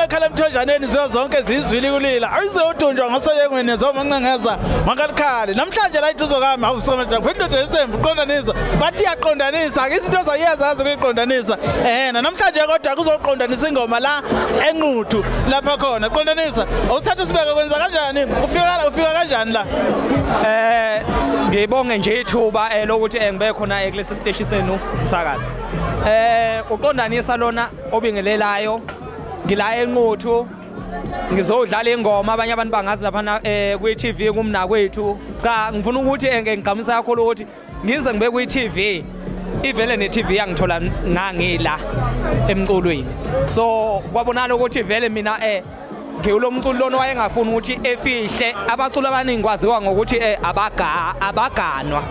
Ekhala emthonjaneni ziyo zonke zizwili kulila. Ayizodunjwa ngasoyengweni zomancengeza makalikhali. Namhlanje la iduzo kami awusoma kwindoda yesembu uqondanisa. Bathi iyaqondanisa ake izinto zayiyazazi ukuyiqondanisa. Namhlanje kodwa kuzoqondanisa ingoma la eNquthu lapha khona. Qondanisa. Awusithatha sibeke kwenza kanjani? Ufika kanjani la? Ngibonge nje ithuba lokuthi ngibe khona kulesi siteshi senu umsakazo. Uqondanisa lona obingelelayo ngila eNquthu ngizodlala ingoma abanye abantu bangazi lapha kwi TV kumna kwethu. Cha ngifuna ukuthi ngigqamisa kakhulu ukuthi ngize ngibe kwi TV ivele ne TV yangithola ngangila emculweni. So kwabonana ukuthi vele mina ngiwulo mculo lona wayengafuni ukuthi efihle. Abaculi abaningi kwaziwa ngokuthi abaganwa.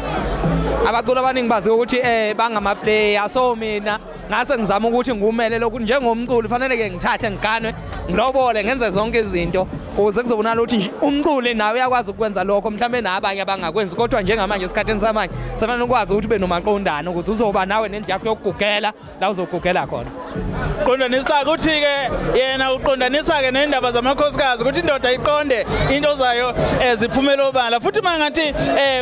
Abaculi abaningi baziwa ukuthi bangama player. So mina ngase ngizama ukuthi ngumele lokhu njengomculi fanele ke ngithathe ngiganwe ngilobole ngenze zonke izinto ukuze kuzobonakala ukuthi umculi nawe uyakwazi ukwenza lokho mhlawumbe nabanye abangakwenzi, kodwa njengamanje esikhathini samanje sefanele ukwazi ukuthi ube nomaqondana ukuze uzoba nawe nendlela yakho yokugugela la uzogugela khona. Qondanisa ukuthi ke yena uqondanisa ke nendaba zamakhosikazi ukuthi indoda iqonde into zayo eziphumela obala, futhi mangathi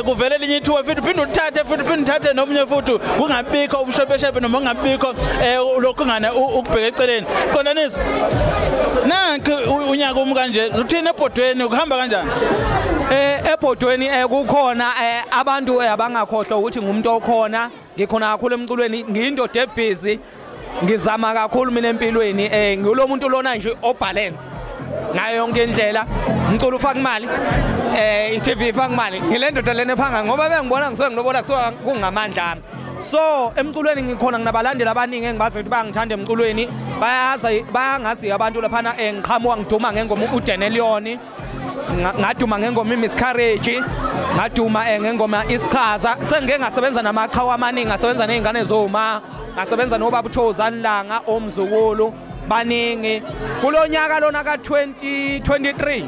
kuvele linye ithuba futhi uphinde uthathe futhi uphinde uthathe nomunye futhi kungabikho ubushepeshepe noma kungabikho lokhu ngane ukubheka eceleni. Qondanisa nanki unyaka umi kanje uthini ebhodweni kuhamba kanjani? Ebhodweni kukhona abantu abangakhohlwa ukuthi ngumuntu okhona, ngikhona kakhulu emculweni, ngiyindoda ebhizi, ngizama kakhulu mina empilweni. Ngiwulo muntu lona nje obalance ngayo yonke indlela. Umculo ufaka imali, i-TV ifaka imali, ngile ndoda lena ephanga ngoba bengibona ngisuke ngilobola kusuka kungamandla ami. So emculweni ngikhona, nginabalandeli abaningi engibazi ukuthi bayangithanda emculweni, bayazi bayangazi abantu laphana. Ngiqhamuka ngiduma ngengoma uDenelion, ngaduma ngengoma iMiscarriage, ngaduma ngengoma Isichaza. Sengike ngasebenza namaqhawe amaningi, ngasebenza nezingane zoma, ngasebenza nobaba uThozani Langa omzukulu baningi. Kulonyaka lona ka2023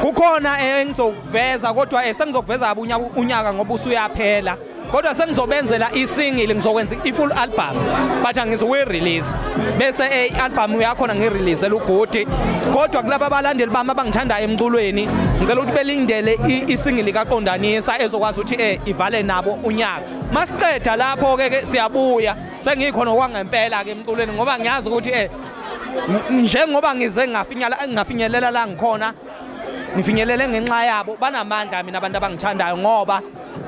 kukhona engizokuveza, kodwa sengizokuveza unyaka ngoba usuyaphela, kodwa sengizobenzela isingle, ngizokwenza i-full album but angizoyi-release bese i-album yakhona ngirelease lugodi. Kodwa kulabo abalandeli bami abangithandayo emculweni ngicela ukuthi belindele isingle kaQondanisa ezokwazi ukuthi ivale nabo unyaka. Masiqeda lapho ke siyabuya sengikhona okwangempela ke emculweni, ngoba ngiyazi ukuthi njengoba ngize ngafinyelela la ngikhona, ngifinyelele ngenxa yabo. Banamandla mina abantu abangithandayo, ngoba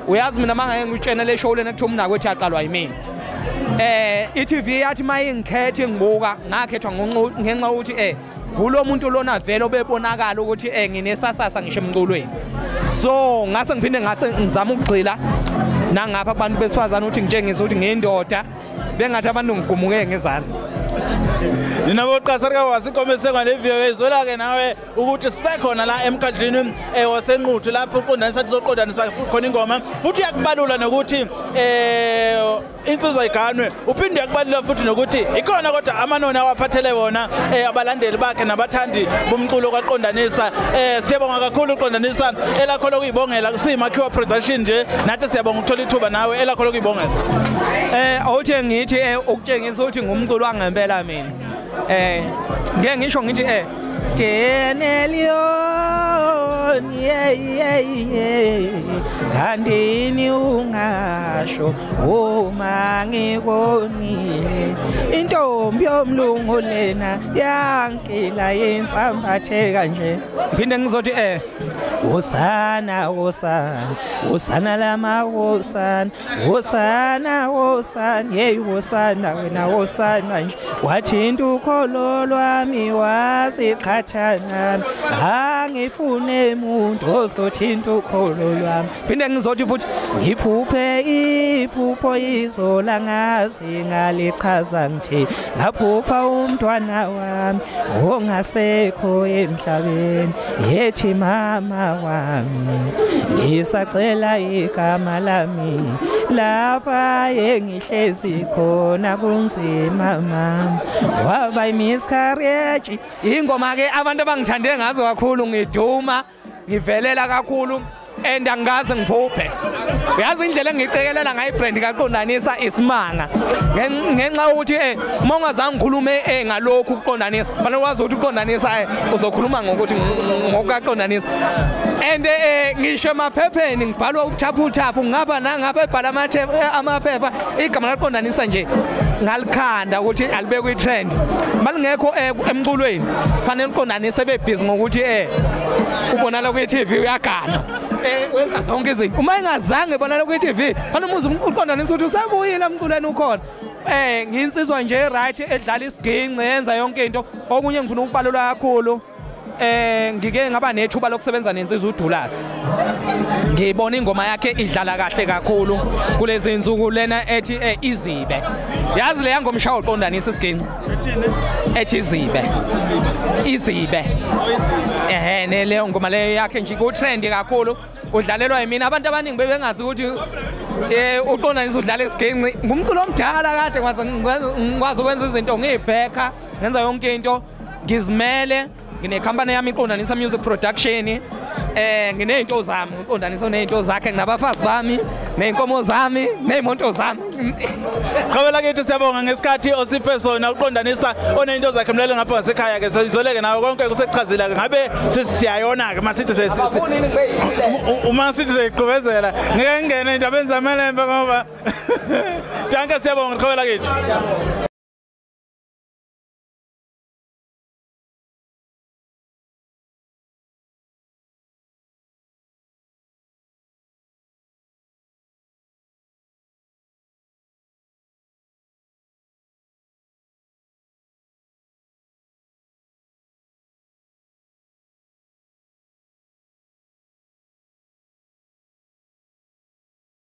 uyazi mina mangeke ngitshene le show lena kuthiwa umna kwethu yaqalwa yimina. I-TV yathi mayingikhethe ngibuka ngakhethwa ngenxa ukuthi ngulo muntu lona vele obebonakala ukuthi nginesasasa ngisho emculweni. So ngase ngiphinde ngase ngizama ukugxila nangapha kubantu besifazane ukuthi ngitshengise ukuthi ngiyindoda, bengathi abantu ngigumuke ngezansi. Nina boqasa kawazi inkomo neviyo izwela ke nawe ukuthi sisekhona la emkhandlini waseNquthu lapho uqondanisa sizoqondanisa khona ingoma, futhi uyakubalula nokuthi insizwa iganwe, uphinde uyakubalula futhi nokuthi ikhona kodwa amanoni awaphathele wona abalandeli bakhe nabathandi bomculo kwaqondanisa. Siyabonga kakhulu uqondanisa, elakho lokuyibongela siyimakhiwa production nje nathi siyabonga ukuthola ithuba nawe, elakho lokuyibongela. Awuthe ngithi ukutshengisa ukuthi ngumculo wangempela mina. Ngeke ngisho ngithi Denelion yeah kandini ungasho uma ngikonile intombi yomlungu lena yankila yensambathe kanje. Ngiphinde ngizothi Wosana wosana wosana lama wosana wosana wosana hey wosana wena wosana nje wathinta ukholo lwami wasiqhathana angifune umuntu ozothinta ukholo lwami. Phinde ngizothi futhi ngiphuphe iphupho izola ngazi ngalichaza ngithi ngaphupha umntwana wami ongasekho emhlabeni yethi mama wami ngisacela igama lami lapha engihlezi khona kunzima mama waba imiscarriage. Ingoma ke abantu abangithande ngazo kakhulu, ngiduma ngivelela kakhulu. And angikaze ngiphuphe. Uyazi indlela engiqekelela ngayo ibrand kaqondanisa isimanga. Ngenxa yokuthi uma ungazange ngikhulume ngalokhu ukuqondanisa, fanele wazi ukuthi uqondanisa uzokhuluma ngokuthi ngokaqondanisa. And ngisho emaphepheni ngibhalwa ubuthaphuthaphu ngapha nangapha ebhala amaphepha igama laqondanisa nje ngalikhanda ukuthi alibekwe itrend. Malingekho emculweni fanele uqondanise bebhizi ngokuthi ubonala kwi-TV uyagana. Wenza zonke izinto. Uma engazange ebonala kwi-TV fanele umuze uqondanise ukuthi usebuyile emculweni ukhona. Ngiyinsizwa nje right edlala isiginci yenza yonke into. Okunye ngifuna ukubalula kakhulu ngike ngaba nethuba lokusebenza nensizwa uDulasi. Ngibona ingoma yakhe idlala kahle kakhulu kulezi insuku lena ethi izibe. Yazi le ngoma ishaya uqondanisa isiginci. Ethi izibe. Izibe. Leyo ngoma leyo yakhe nje ku trend kakhulu. Udlalelwa yimina abantu abaningi bebengazi ukuthi uqondanisa udlala isiginci. Ngumculo omdala kade ngikwazi ukwenza izinto ngiyibheka, ngenza yonke into, ngizimele. Nginekhampani yami iqondanisa music production. Nginezinto zami, uqondanisa nezinto zakhe, nginabafazi bami, nezinkomo zami, nezimoto zami. Qhawela kithi siyabonga ngesikhathi osiphe sona uqondanisa onezinto zakhe mlele ngapha ngasekhaya ke sizoleke nawe konke kusechazile ke ngabe sesiyayona ke masithi uma sithi seyiqhubezela ngeke ngene indaba enzamelembe ngoba. Danke siyabonga qhawela kithi.